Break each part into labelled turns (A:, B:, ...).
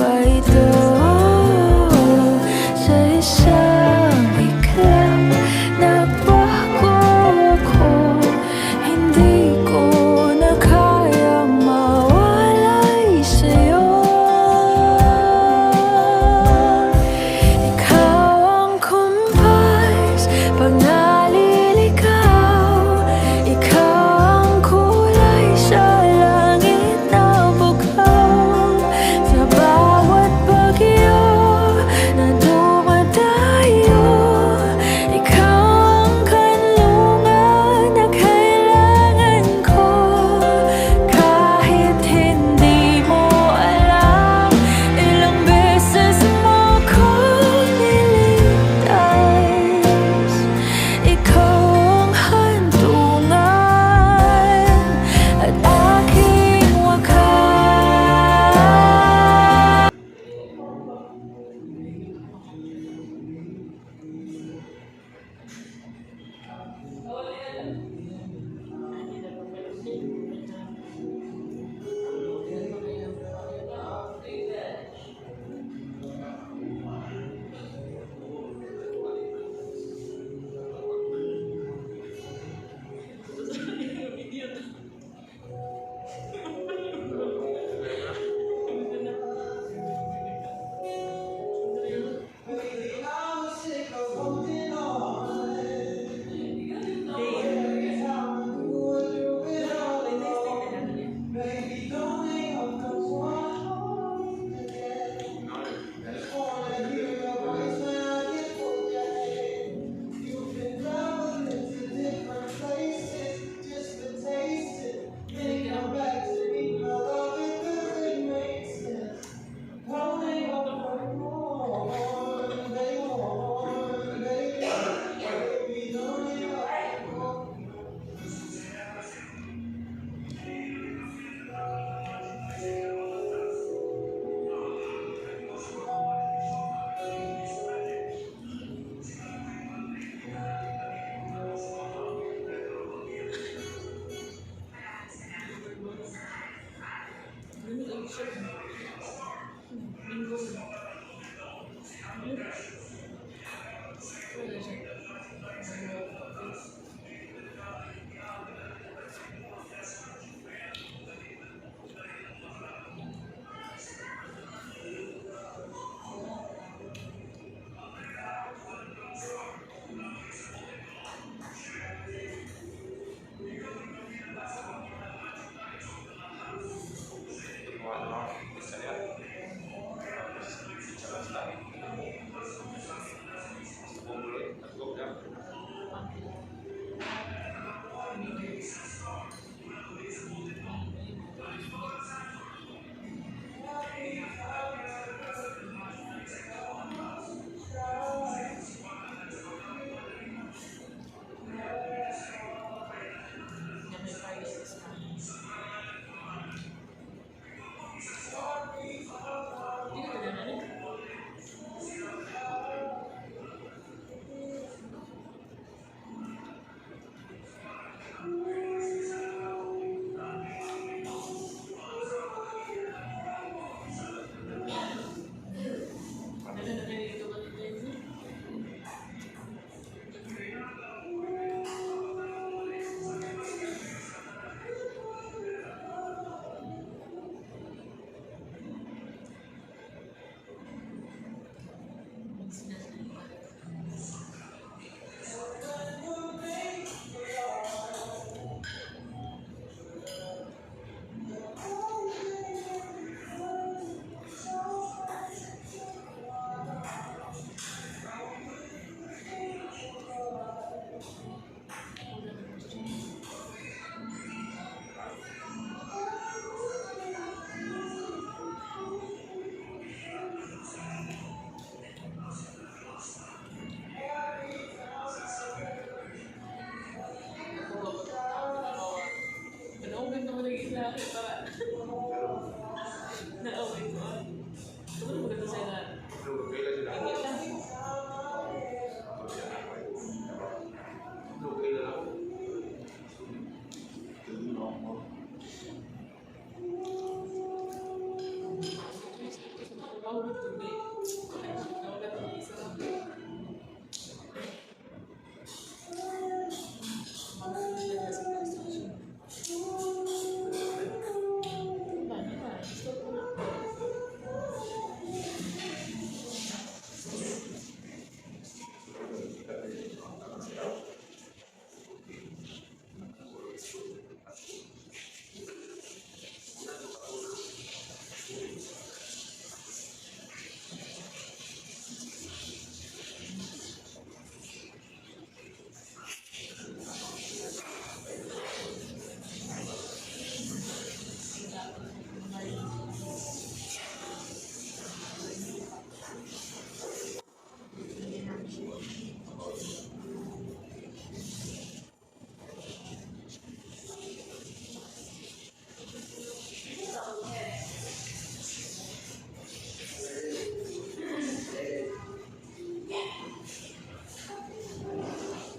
A: ba ito? Sa isang iglap, nagbago ako. Hindi ko na kayang mawalay sa'yo. Ikaw ang kumpas pag naliligaw. Ikaw ang kulay sa langit na bukaw. Sa bawat bagyo na dumadayo, ikaw ang kanlungan na kailangan ko. Kahit hindi mo alam, ilang beses mo kong niligtas. Ikaw ang hantungan at aking wakas.
B: All good to me. Nawala to isa lang. Ba, di ba? Gusto ko na.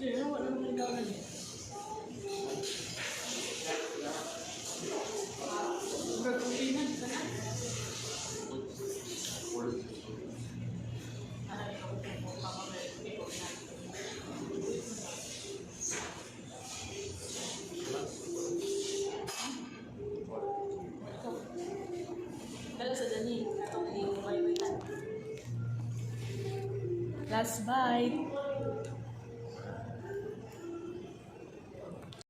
B: Hindi, wala naman ikaw na eh. Gagawin na, sana. Dala sa Dani. Last bite.